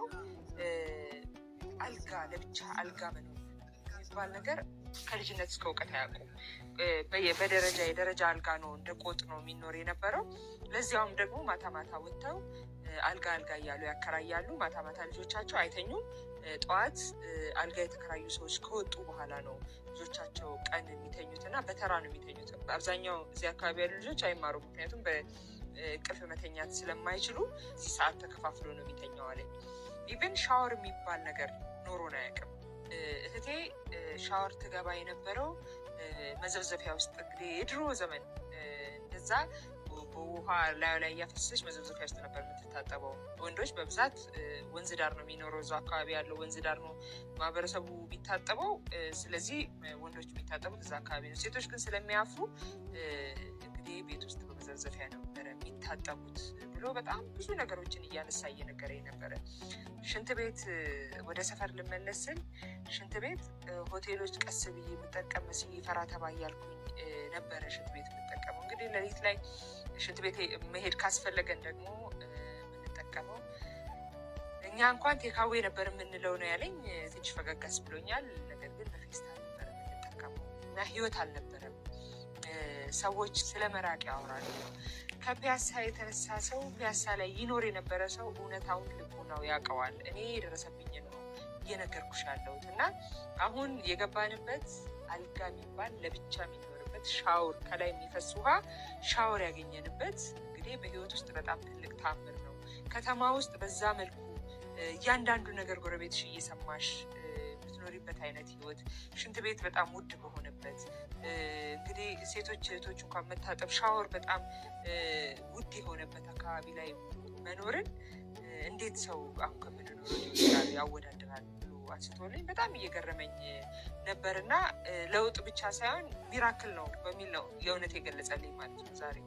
ናቸው። አልጋ ለብቻ አልጋ መኖር የሚባል ነገር ከልጅነት እስከ እውቀት አያውቁም። በደረጃ የደረጃ አልጋ ነው፣ እንደ ቆጥ ነው የሚኖር የነበረው። ለዚያውም ደግሞ ማታ ማታ ወጥተው አልጋ አልጋ እያሉ ያከራያሉ። ማታ ማታ ልጆቻቸው አይተኙም። ጠዋት አልጋ የተከራዩ ሰዎች ከወጡ በኋላ ነው ልጆቻቸው ቀን የሚተኙት እና በተራ ነው የሚተኙት። አብዛኛው እዚህ አካባቢ ያሉ ልጆች አይማሩም፣ ምክንያቱም በእንቅልፍ መተኛት ስለማይችሉ እዚህ ሰዓት ተከፋፍሎ ነው የሚተኛው አለኝ። Even ሻወር የሚባል ነገር ኖሮን አያውቅም። እህቴ ሻወር ትገባ የነበረው መዘፍዘፊያ ውስጥ፣ እንግዲህ የድሮ ዘመን እንደዛ በውሃ ላዩ ላይ እያፈሰሰች መዘፍዘፊያ ውስጥ ነበር የምትታጠበው። ወንዶች በብዛት ወንዝ ዳር ነው የሚኖረው፣ እዛው አካባቢ ያለው ወንዝ ዳር ነው ማህበረሰቡ የሚታጠበው። ስለዚህ ወንዶች የሚታጠቡት እዛ አካባቢ ነው። ሴቶች ግን ስለሚያፍሩ እንግዲህ ቤት ውስጥ በመዘፍዘፊያ ነበረ የሚታጠቡት ብሎ በጣም ብዙ ነገሮችን እያነሳ እየነገረኝ ነበረ። ሽንት ቤት ወደ ሰፈር ልመለስ ስል ሽንት ቤት ሆቴሎች ቀስ ብዬ የምጠቀም መስዬ ፈራ ተባ እያልኩኝ ነበረ ሽንት ቤት የምጠቀመው። እንግዲህ ሌሊት ላይ ሽንት ቤት መሄድ ካስፈለገን ደግሞ የምንጠቀመው እኛ እንኳን takeaway ነበር የምንለው ነው ያለኝ። ትንሽ ፈገግ አስብሎኛል። ነገር ግን በፌስታል ነበር የምንጠቀመው እና ህይወት አልነበረም። ሰዎች ስለ መራቅ ያወራሉ። ከፒያሳ የተነሳ ሰው፣ ፒያሳ ላይ ይኖር የነበረ ሰው እውነታውን ልቦናው ያውቀዋል። እኔ የደረሰብኝ ነው እየነገርኩሽ ያለሁት እና አሁን የገባንበት አልጋ የሚባል ለብቻ የሚኖርበት፣ ሻወር ከላይ የሚፈስ ውሃ ሻወር ያገኘንበት እንግዲህ በህይወት ውስጥ በጣም ትልቅ ታምር ነው። ከተማ ውስጥ በዛ መልኩ እያንዳንዱ ነገር ጎረቤትሽ እየሰማሽ የምትኖሪበት አይነት ህይወት፣ ሽንት ቤት በጣም ውድ በሆነበት፣ እንግዲህ ሴቶች እህቶች እንኳን መታጠብ ሻወር በጣም ውድ የሆነበት አካባቢ ላይ መኖርን እንዴት ሰው አሁን ከምንኖረው ህይወት ጋር ያወዳድራል ብሎ አንስቶልኝ በጣም እየገረመኝ ነበር እና ለውጥ ብቻ ሳይሆን miracle ነው በሚል ነው የእውነት የገለጸልኝ ማለት ነው ዛሬ።